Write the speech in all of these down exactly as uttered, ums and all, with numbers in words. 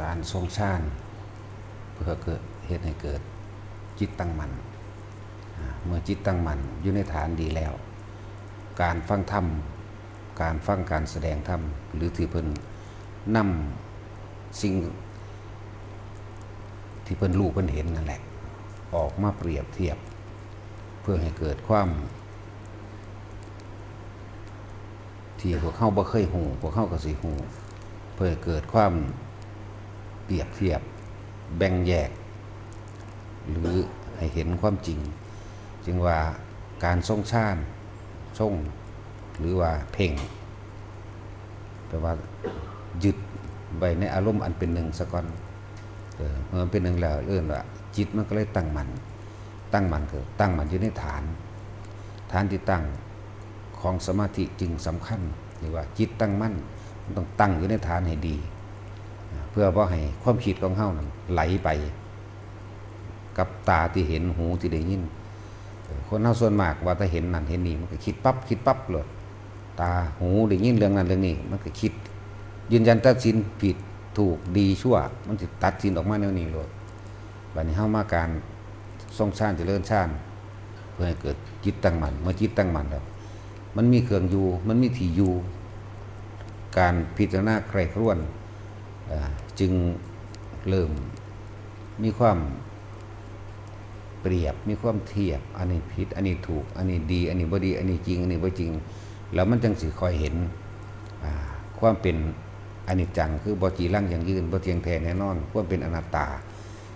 การทรงฌาน เพื่อเกิด เฮ็ดให้เกิดจิตตั้งมั่น อ่า เมื่อจิตตั้งมั่นอยู่ในฐานดีแล้ว การฟังธรรม การฟังการแสดงธรรม หรือที่เพิ่นนำสิ่งที่เพิ่นรู้เพิ่นเห็นนั่นแหละ ออกมาเปรียบเทียบ เพื่อให้เกิดความ ที่พวกเฮาบ่เคยฮู้ พวกเฮาก็สิฮู้ เพื่อให้เกิดความเปรียบเทียบ แบ่งแยก หรือให้เห็นความจริง จึงว่าการทรงฌาน ทรง หรือว่าเพ่ง แปลว่ายึดไว้ในอารมณ์อันเป็นหนึ่งซะก่อน เออ เมื่อมันเป็นหนึ่งแล้ว เอิ้นว่าจิตมันก็เลยตั้งมั่น ตั้งมั่นคือตั้งมั่นอยู่ในฐาน ฐานที่ตั้งของสมาธิจึงสำคัญ หรือว่าจิตตั้งมั่น มันต้องตั้งอยู่ในฐานให้ดี เพื่อบ่ให้ความคิดของเฮานั้นไหลไป กับตาที่เห็น หูที่ได้ยิน เออ คนเฮาส่วนมากว่าถ้าเห็นนั่นเห็นนี่ มันก็คิดปั๊บ คิดปั๊บโลด ตา หู ได้ยินเรื่องนั้นเรื่องนี้ มันก็คิด ยืนยันตัดสินผิดถูกดีชั่ว มันสิตัดสินออกมาแนวนี้โลด บัดนี้เฮามาการทรงฌาน เจริญฌาน เพื่อให้เกิดจิตตั้งมั่น เมื่อจิตตั้งมั่นแล้ว มันมีเครื่องอยู่ มันมีที่อยู่ การพิจารณาใคร่ครวญ เอ่อ จึงเริ่มมีความเปรียบ มีความเทียบ อันนี้ผิด อันนี้ถูก อันนี้ดี อันนี้บ่ดี อันนี้จริง อันนี้บ่จริง แล้วมันจังสิค่อยเห็น อ่า ความเป็นอนิจจัง คือบ่จีรังยั่งยืน บ่เที่ยงแท้แน่นอน ความเป็นอนัตตา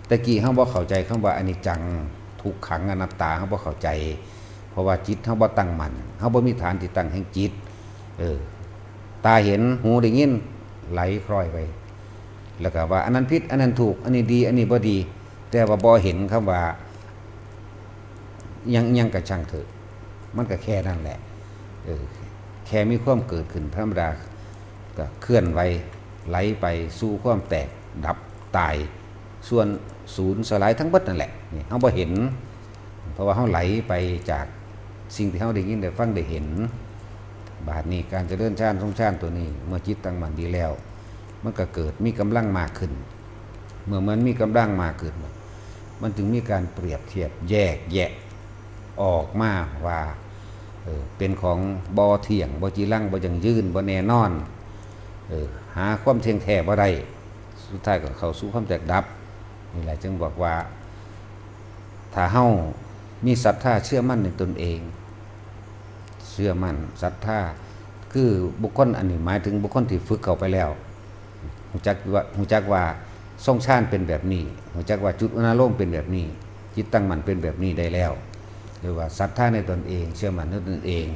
แต่กี้เฮาบ่เข้าใจคำว่าอนิจจัง ทุกขัง อนัตตา เฮาบ่เข้าใจ เพราะว่าจิตเฮาบ่ตั้งมั่น เฮาบ่มีฐานที่ตั้งแห่งจิต เออ ตาเห็น หูได้ยิน ไหลคล้อยไป แล้วก็ว่าอันนั้นผิด อันนั้นถูก อันนี้ดี อันนี้บ่ดี แต่ว่าบ่เห็นคำว่า ยัง ยังกะช่างเถอะ มันก็แค่นั้นแหละ เออ แค่มีความเกิดขึ้นธรรมดา ก็เคลื่อนไหว ไหลไปสู่ความแตก ดับ ตาย ส่วนสูญสลายทั้งเบิดนั่นแหละ นี่เฮาบ่เห็น เพราะว่าเฮาไหลไปจากสิ่งที่เฮาได้ยินได้ฟังได้เห็น บาดนี้การเจริญฌานทรงฌานตัวนี้ เมื่อจิตตั้งมั่นดีแล้ว มันก็เกิดมีกำลังมากขึ้น เมื่อมันมีกำลังมากขึ้น มันจึงมีการเปรียบเทียบแยกแยะออกมาว่า เออ เป็นของบ่เที่ยง บ่จีรัง บ่ยั่งยืน บ่แน่นอน เออ หาความเที่ยงแท้บ่ได้ สุดท้ายก็เข้าสู่ความแตกดับ นี่แหละจึงบอกว่า ถ้าเฮามีศรัทธาเชื่อมั่นในตนเอง เชื่อมั่นศรัทธา คือบุคคล อันนี้หมายถึงบุคคลที่ฝึกเข้าไปแล้ว ฮู้จักว่า ฮู้จักว่าทรงฌานเป็นแบบนี้ ฮู้จักว่าจุดอุณาโลมเป็นแบบนี้ จิตตั้งมั่นเป็นแบบนี้ได้แล้ว เรียกว่าศรัทธาในตนเอง เชื่อมั่นในตนเอง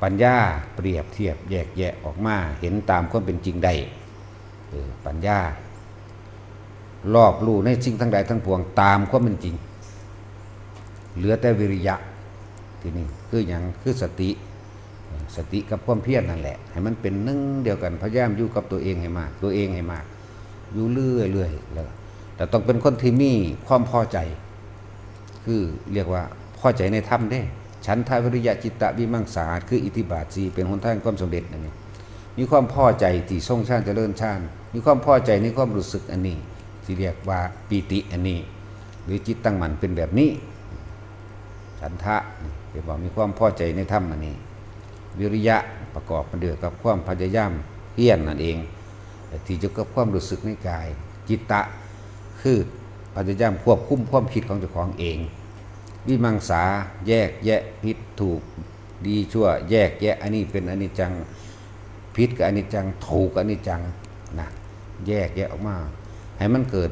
ปัญญาเปรียบเทียบแยกแยะออกมา เห็นตามความเป็นจริงได้ เออ ปัญญา รอบรู้ในสิ่งทั้งหลายทั้งปวงตามความเป็นจริง เหลือแต่วิริยะ ทีนี้คือหยัง คือสติ เออ สติกับความเพียรนั่นแหละ ให้มันเป็นหนึ่งเดียวกัน พยายามอยู่กับตัวเองให้มาก ตัวเองให้มาก อยู่เรื่อยๆ แล้ว แต่ต้องเป็นคนที่มีความพอใจ คือเรียกว่าพอใจในธรรมเด้ ฉันทะวิริยะจิตตะวิมังสา คืออิทธิบาทสี่ เป็นหนทางความสำเร็จนั่นเอง มีความพอใจที่ทรงฌานเจริญฌาน มีความพอใจในความรู้สึกอันนี้ ที่เรียกว่าปีติอันนี้ หรือจิตตั้งมั่นเป็นแบบนี้ ฉันทะ นี่เรียกว่ามีความพอใจในธรรมอันนี้ วิริยะประกอบมันด้วยกับความพยายามเพียรนั่นเอง ที่จะกับความรู้สึกในกาย จิตตะ คือพยายามควบคุมความคิดของเจ้าของเอง วิมังสา แยกแยะผิดถูก ดีชั่ว แยกแยะ อันนี้เป็นอนิจจัง ผิดก็อนิจจัง ถูกก็อนิจจังนะ แยกแยะออกมา ให้มันเกิด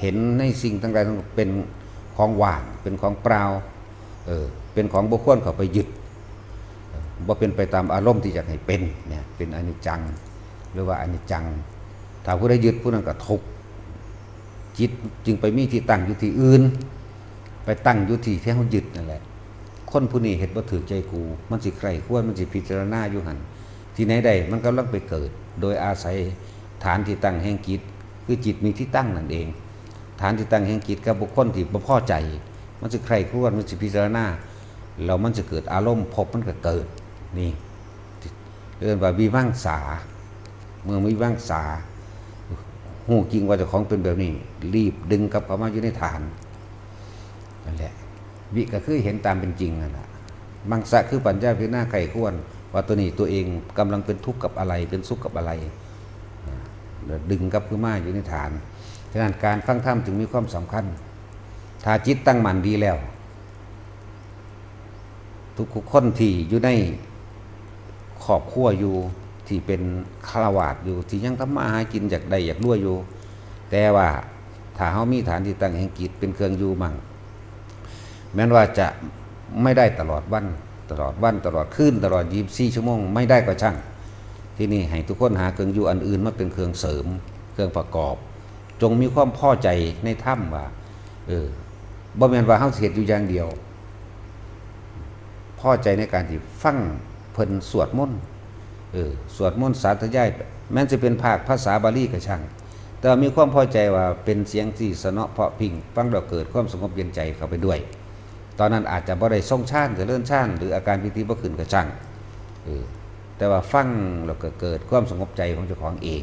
เห็นในสิ่งทั้งหลายทั้งปวงเป็นของว่าง เป็นของเปล่า เออ เป็นของบ่ควรเข้าไปยึด เออ บ่เป็นไปตามอารมณ์ที่อยากให้เป็นเนี่ย เป็นอนิจจัง หรือว่าอนิจจัง ถ้าผู้ใดยึดผู้นั้นก็ทุกข์ จิตจึงไปมีที่ตั้งอยู่ที่อื่น ไปตั้งอยู่ที่ที่เฮายึดนั่นแหละ คนผู้นี้เฮ็ดบ่ถูกใจกู มันสิใคร่ครวญ มันสิพิจารณาอยู่หั่น ที่ไหนได้ มันกำลังไปเกิด โดยอาศัยฐานที่ตั้งแห่งจิต คือจิตมีที่ตั้งนั่นเอง ฐานที่ตั้งแห่งจิตกับบุคคลที่บ่พอใจ มันสิใคร่ครวญ มันสิพิจารณา แล้วมันสิเกิดอารมณ์ ภพมันก็เกิด นี่ เรียกว่าวิมังสา เมื่อวิมังสา ฮู ฮู้จริงว่าเจ้าของเป็นแบบนี้ รีบดึงกลับเข้ามาอยู่ในฐาน นั่นแหละ วิก็คือเห็นตามเป็นจริงนั่นแหละ มังสะคือปัญญาพิจารณาใคร่ครวญว่าตัวนี้ตัวเองกำลังเป็นทุกข์กับอะไร เป็นสุขกับอะไร อ่า แล้วดึงกลับคืนมาอยู่ในฐาน ฉะนั้นการฟังธรรมจึงมีความสำคัญ ถ้าจิตตั้งมั่นดีแล้ว ทุกคนที่อยู่ในครอบครัวอยู่ ที่เป็นฆราวาสอยู่ ที่ยังทำมาหากินอยากได้อยากรวยอยู่ แต่ว่าถ้าเฮามีฐานที่ตั้งแห่งจิตเป็นเครื่องอยู่มั่ง แม้นว่าจะไม่ได้ตลอดวัน ตลอดวัน ตลอดคืน ตลอดยี่สิบสี่ชั่วโมง ไม่ได้ก็ช่าง ที่นี่ให้ทุกคนหาเครื่องอยู่อันอื่นมาเป็นเครื่องเสริม เครื่องประกอบ จงมีความพอใจในธรรมว่า เออ บ่แม่นว่าเฮาสิเฮ็ดอยู่อย่างเดียว พอใจในการที่ฟังเพิ่นสวดมนต์ เออ สวดมนต์สาธยาย แม้นสิเป็นภาคภาษาบาลีก็ช่าง แต่ว่ามีความพอใจว่าเป็นเสียงที่ไพเราะเพราะพริ้ง ฟังแล้วเกิดความสงบเย็นใจเข้าไปด้วย ตอนนั้นอาจจะบ่ได้ทรงฌาน เจริญฌาน หรืออาการปีติบ่ขึ้นก็ช่าง เออ แต่ว่าฟังแล้วก็เกิดความสงบใจของเจ้าของเอง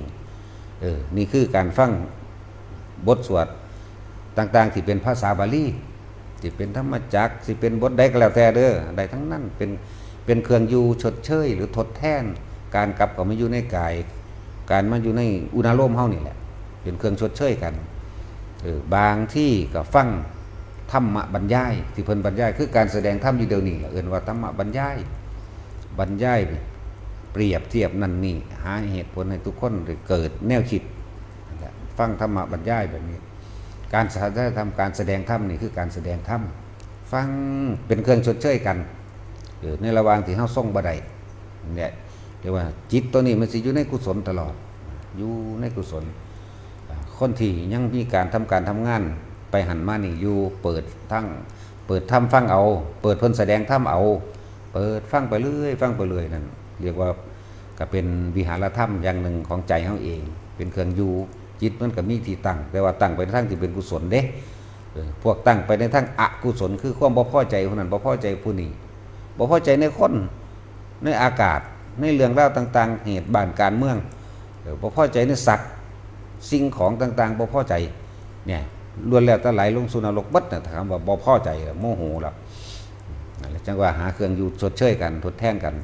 เออ นี่คือการฟังบทสวดต่างๆ ที่เป็นภาษาบาลี ที่เป็นธรรมจักร ที่เป็นบทใดก็แล้วแต่เด้อ ได้ทั้งนั้น เป็น เป็นเครื่องอยู่ชดเชย หรือทดแทน การกลับเข้ามาอยู่ในกาย การมาอยู่ในอุณาโลมเฮานี่แหละ เป็นเครื่องชดเชยกัน เออ บางที่ก็ฟังธรรมบรรยาย ที่เพิ่นบรรยาย คือการแสดงธรรมอยู่เดี๋ยวนี้ล่ะ เอิ้นว่าธรรมบรรยาย บรรยาย เปรียบเทียบนั่นนี่ หาเหตุผลให้ทุกคนได้เกิดแนวคิด นั่นแหละ ฟังธรรมบรรยายแบบนี้ การสาธยายธรรม การแสดงธรรมนี่คือการแสดงธรรม ฟังเป็นเครื่องชดเชยกัน เออ ในระหว่างที่เฮาทรงบ่ได้ เนี่ย เรียกว่าจิตตัวนี้มันสิอยู่ในกุศลตลอด อยู่ในกุศล อ่า คนที่ยังมีการทำการทำงานไปหั้นมานี่อยู่ เปิดทั้ง เปิดธรรมฟังเอา เปิดเพิ่นแสดงธรรมเอา เปิดฟังไปเรื่อย ฟังไปเรื่อยนั่น เรียกว่าก็เป็นวิหารธรรมอย่างหนึ่งของใจเฮาเอง เป็นเครื่องอยู่ จิตมันก็มีที่ตั้ง แต่ว่าตั้งไปในทางที่เป็นกุศลเด้ เออ พวกตั้งไปในทางอกุศล คือความบ่พอใจผู้นั้น บ่พอใจผู้นี้ บ่พอใจในคน ในอากาศ ในเรื่องราวต่างๆ เหตุบ้านการเมือง เออ บ่พอใจในสัตว์ สิ่งของต่างๆ บ่พอใจ เนี่ย ล้วนแล้วแต่ไหลลงสู่นรกเบิดน่ะ ถ้าคำว่าบ่พอใจแล้ว โมโหแล้ว นั่นแหละ จั่งว่าหาเครื่องอยู่ชดเชยกัน ทดแทนกัน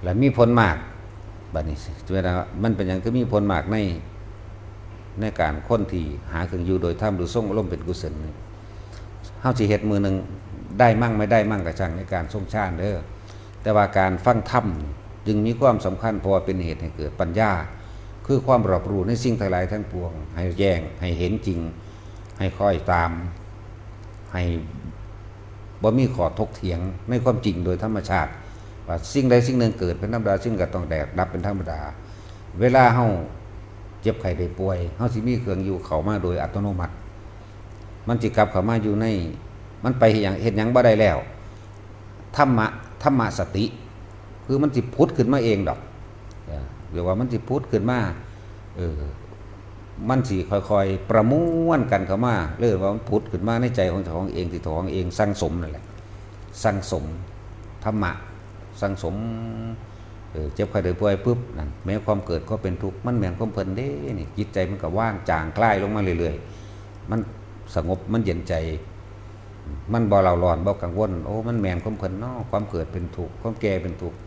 และมีผลมาก บัดนี้ มันเป็นหยังคือมีผลมากใน ในการคนที่หาเครื่องอยู่โดยธรรม หรือทรงอารมณ์เป็นกุศลนี่ เฮาสิเฮ็ดมื้อหนึ่งได้มั่งไม่ได้มั่งก็ช่างในการทรงฌานเด้อ แต่ว่าการฟังธรรมจึงมีความสำคัญ เพราะว่าเป็นเหตุให้เกิดปัญญา คือความรอบรู้ในสิ่งทั้งหลายทั้งปวง ให้แจ้ง ให้เห็นจริง ให้คอยตาม ให้บ่มีข้อถกเถียงในความจริงโดยธรรมชาติ ว่าสิ่งใดสิ่งหนึ่งเกิดเป็นธรรมดา สิ่งก็ต้องแตกดับเป็นธรรมดา เวลาเฮาเจ็บไข้ได้ป่วย เฮาสิมีเครื่องอยู่เข้ามาโดยอัตโนมัติ มันสิกลับเข้ามาอยู่ใน มันไปเฮ็ดหยัง เฮ็ดหยังบ่ได้แล้ว ธรรมะ ธรรมะสติ คือมันสิผุดขึ้นมาเองดอก เออ เรียกว่ามันสิผุดขึ้นมา เออ มันสิค่อยๆประมวลกันเข้ามา เรียกว่ามันผุดขึ้นมาในใจของเจ้าของเอง ที่เจ้าของเองสั่งสมนั่นแหละ สั่งสมธรรมะ สั่งสม เออ เจ็บไข้ได้ป่วยปุ๊บ นั่น แม้ความเกิดก็เป็นทุกข์ มันแม่นความเพิ่นเด้ นี่ จิตใจมันก็ว่างจางคลายลงมาเรื่อยๆ มันสงบ มันเย็นใจ มันบ่เร่าร้อน บ่กังวล โอ้ มันแม่นความเพิ่นเนาะ ความเกิดเป็นทุกข์ ความแก่เป็นทุกข์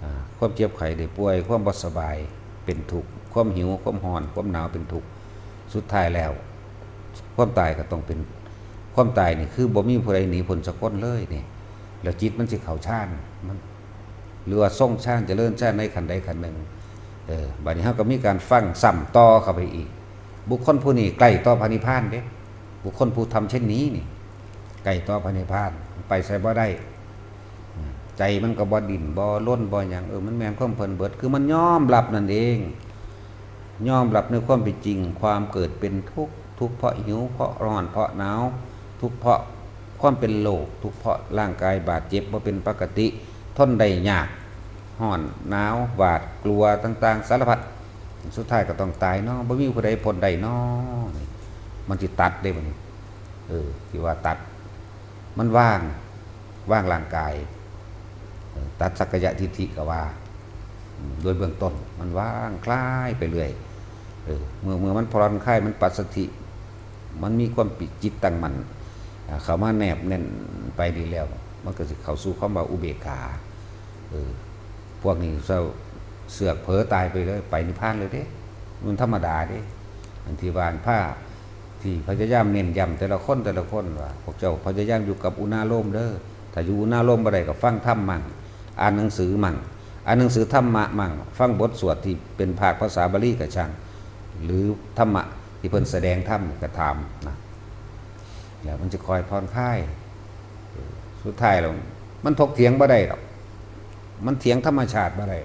อ่า ความเจ็บไข้ได้ป่วย ความบ่สบายเป็นทุกข์ ความหิว ความร้อน ความหนาวเป็นทุกข์ สุดท้ายแล้ว ความตายก็ต้องเป็น ความตายนี่คือบ่มีผู้ใดหนีพ้นสักคนเลยนี่ แล้วจิตมันสิเข้าฌาน มัน หรือว่าทรงฌาน เจริญฌานในขั้นใดขั้นหนึ่ง เออ บัดนี้เฮาก็มีการฟังซ้ำต่อเข้าไปอีก บุคคลผู้นี้ใกล้ต่อพระนิพพานเด้ บุคคลผู้ทำเช่นนี้นี่ ใกล้ต่อพระนิพพาน ไปไสบ่ได้ ใจมันก็บ่ดิ้น บ่รน บ่หยัง เออ มันแม่นความเพิ่นเบิด คือมันยอมรับนั่นเอง ยอมรับในความเป็นจริง ความเกิดเป็นทุกข์ ทุกข์เพราะหิว เพราะร้อน เพราะหนาว ทุกข์เพราะความเป็นโรค ทุกข์เพราะร่างกายบาดเจ็บบ่เป็นปกติ ทนได้ยาก ร้อน หนาว หวาดกลัวต่างๆ สารพัด สุดท้ายก็ต้องตายเนาะ บ่มีผู้ใดพ้นได้เนาะ นี่ มันสิตัดเด้บัดนี้ เออ ที่ว่าตัด มันว่าง ว่างร่างกาย เออ ตัดสักกายทิฏฐิก็ว่า อืม โดยเบื้องต้น มันว่างคลายไปเรื่อย เออเมื่อเมื่อมันผ่อนคลาย มันปัสสัทธิ มันมีความปิดจิตตั้งมั่น อ่า เข้ามาแนบแน่นไปดีแล้ว มันก็สิเข้าสู่คำว่าอุเบกขา เออ พวกนี้เศร้า เสือกเผลอตายไปเลย ไปนิพพานเลยเด้ มันธรรมดาเด้ อันที่ว่าพระที่พยายามเน้นย้ำแต่ละคนแต่ละคนว่า พวกเจ้าพยายามอยู่กับอุณาโลมเด้อ ถ้าอยู่อุณาโลมบ่ได้ก็ฟังธรรมมั่ง อ่านหนังสือมั่ง อ่านหนังสือธรรมะมั่ง ฟังบทสวดที่เป็นภาคภาษาบาลีก็ช่าง หรือธรรมะที่เพิ่นแสดงธรรมก็ตามนะ แล้วมันจะคอยผ่อนคลาย สุดท้ายแล้วมันถกเถียงบ่ได้ดอก มันเถียงธรรมชาติบ่ได้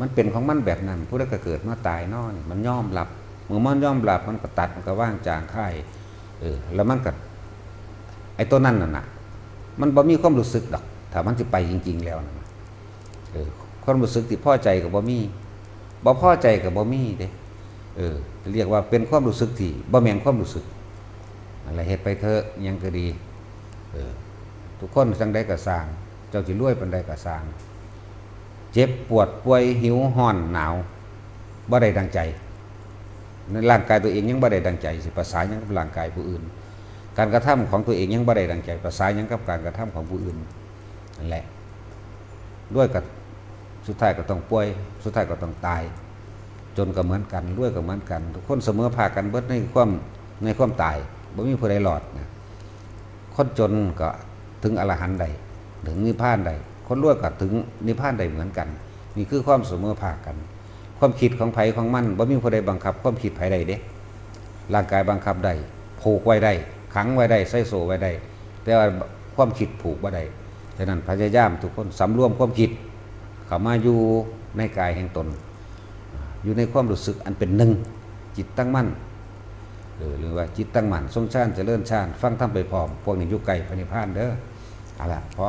มันเป็นของมันแบบนั้น ผู้ใดก็เกิดมาตายเนาะนี่ มันยอมรับ เมื่อมันยอมรับ มันก็ตัด มันก็วางจางคาย เออ แล้วมันก็ ไอ้ตัวนั้นน่ะนะ มันบ่มีความรู้สึกดอก ถ้ามันสิไปจริงๆแล้วน่ะนะ เออ ความรู้สึกที่พอใจก็บ่มี บ่พอใจก็บ่มีเด้ เออ เรียกว่าเป็นความรู้สึกที่บ่แม่นความรู้สึก นั่นแหละ เฮ็ดไปเถอะ หยังก็ดี เออ ทุกคนจั่งใดก็ซ่าง เจ้าสิรวยปานใดก็ซ่าง เจ็บปวดป่วย หิว ร้อน หนาว บ่ได้ดังใจ ในร่างกายตัวเองยังบ่ได้ดังใจ สิประสาหยังกับร่างกายผู้อื่น การกระทำของตัวเองยังบ่ได้ดังใจ ประสาหยังกับการกระทำของผู้อื่น นั่นแหละ รวยก็สุดท้ายก็ต้องป่วย สุดท้ายก็ต้องตาย จนก็เหมือนกัน รวยก็เหมือนกัน ทุกคนเสมอภาคกันเบิดในความ ในความตาย บ่มีผู้ใดรอดนะ คนจนก็ถึงอรหันต์ได้ ถึงนิพพานได้ คนรวยก็ถึงนิพพานได้เหมือนกัน นี่คือความเสมอภาคกัน ความคิดของไผของมัน บ่มีผู้ใดบังคับความคิดไผได้เด้ ร่างกายบังคับได้ ผูกไว้ได้ ขังไว้ได้ ใส่โซ่ไว้ได้ แต่ว่าความคิดผูกบ่ได้ ฉะนั้นพยายามทุกคนสำรวมความคิด เข้ามาอยู่ในกายแห่งตน อยู่ในความรู้สึกอันเป็นหนึ่ง จิตตั้งมั่น เออ หรือว่าจิตตั้งมั่น ทรงฌาน เจริญฌาน ฟังธรรมไปพร้อม พวกนี้อยู่ใกล้พระนิพพานเด้อ เอาละ พอ